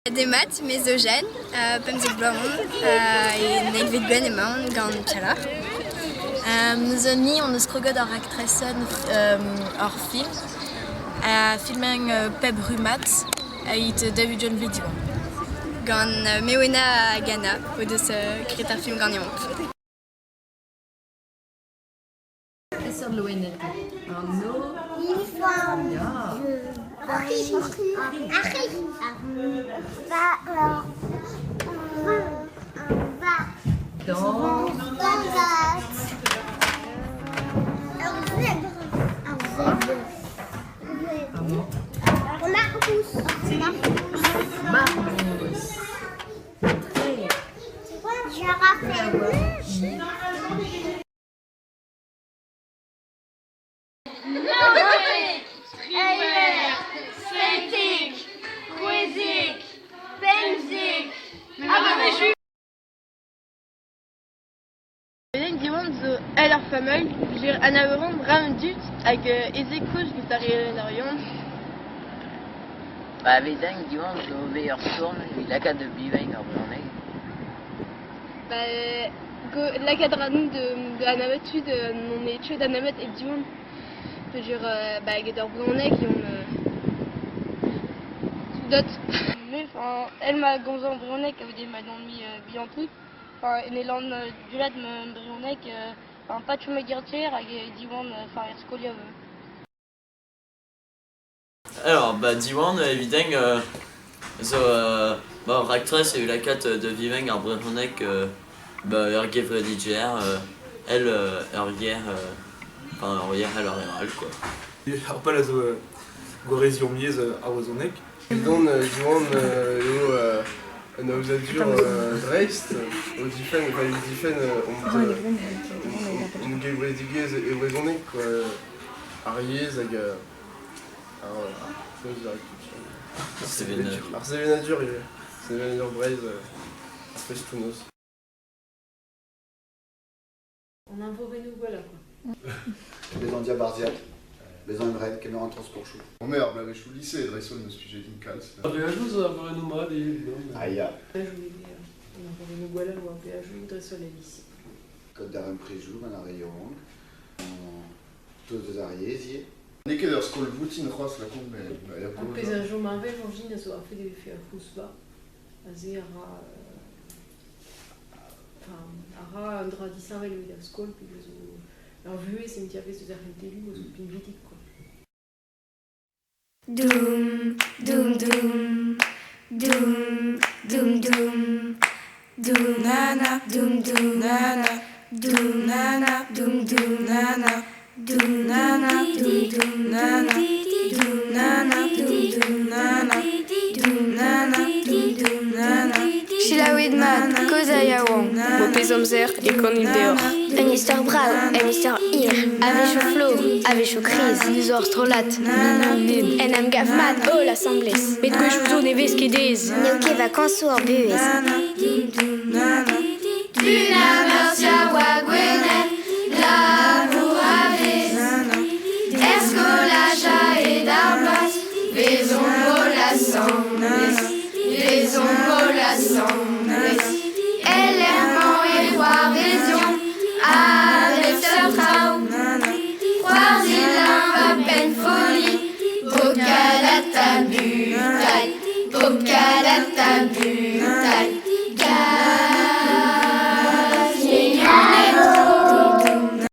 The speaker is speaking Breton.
Demat, me zo Jeanne, 15 bloaz on, e eilvet gwenn emaon gant Pialar. Neuze ni hon eus kroget ar raktresenn hor film, filmañ pep rummad evit 40 video. Gant Mewena hag Anna o deus graet ar film ganeomp. Peseurt loened? An nor? Ya. Dans. Marmousse. Très. Naontek, triwec'h, 17, 16, 15, ha Bedenn Diwan zo aet ar familh peogwir anavezan brav an dud hag aes eo koulz get ar re en Ba Bedenn Diwan zo bet ur stourm evit lakaat da bevañ ar brezhoneg. Ba lakaat a ra da anavet tud n'on ket anavet e Diwan peogwir ba get ar brezhoneg eo deuet. Me enfin èl ma gomzan brezhoneg a vez ma don-me bihan-tout. Enfin en elan dulat ma brezhoneg enfin pas chom e hag e Diwan enfin er skolioù. Alors, bah, Diwan, evidemment, zo bah, ur raktres eo lakaat da vivañ ar brezhoneg bah, ur gevredigezh èl ur ger enfin ur ger èl ur re all quoi. Ar pal a zo gwareziñ yezh ar brezhoneg. Evidon Diwan eo un aozadur dreist o difenn, enfin evit difenn hon gevredigezh e brezhoneg quoi. Ar yezh hag Sevenadur. Ar sevenadur ivez. Sevenadur Breizh ar festoù-noz. An eñvorennoù gwellañ quoi. Bezañ diabarzhiad, bezañ emren, kemer an transportoù. On ar bloavezhioù lise dreist-holl n'eus plijet din kalz. Ar beajoù zo eñvorennoù mat ivez, non? Ah ya. Beajoù ivez, an eñvorennoù gwellañ oa beajoù dreist-holl el lise. Kod darempredoù gant ar re yaouank, tost deus ar yezh ivez. N'eo ket ur skol voutin c'hoazh lakaomp met Ar pezh a chom heñvel soñj din a zo ar fed e vefe ur c'housva. Aze a ra enfin a ra un dra disheñvel evit ar skol peogwir zo ur vuhez en diavaez eus ar c'hentelioù a zo pinvidik quoi. Doum, doum, doum, doum, doum, doum, doum, nana, doum, doum, nana, doum, nana, doum, doum, nana, doum, nana, doum, doum, nana, doum, nana, doum, doum, nana, doum, nana, doum, doum, nana. Selaouit mat, kozh ha yaouank. M'ho pez amzer e kanin deoc'h. Un istor brav, un istor hir, a-wechoù flour, a-wechoù kriz. Ni zo ur strollad, mignoned. En em gav mat holl asambles. Met gwechoù zo ne vez ket aes. N'eo ket vakañsoù hor buhez. Una Gwened, labour a vez. Er skolaj a-hed ar bloaz, vezomp holl asambles, vezomp holl asambles. El lec'h-mañ e c'hoarveziomp a bep seurt traoù. C'hoarzhin leñv ha pennfolliñ, bokad ha tabutal, bokad ha tabutal.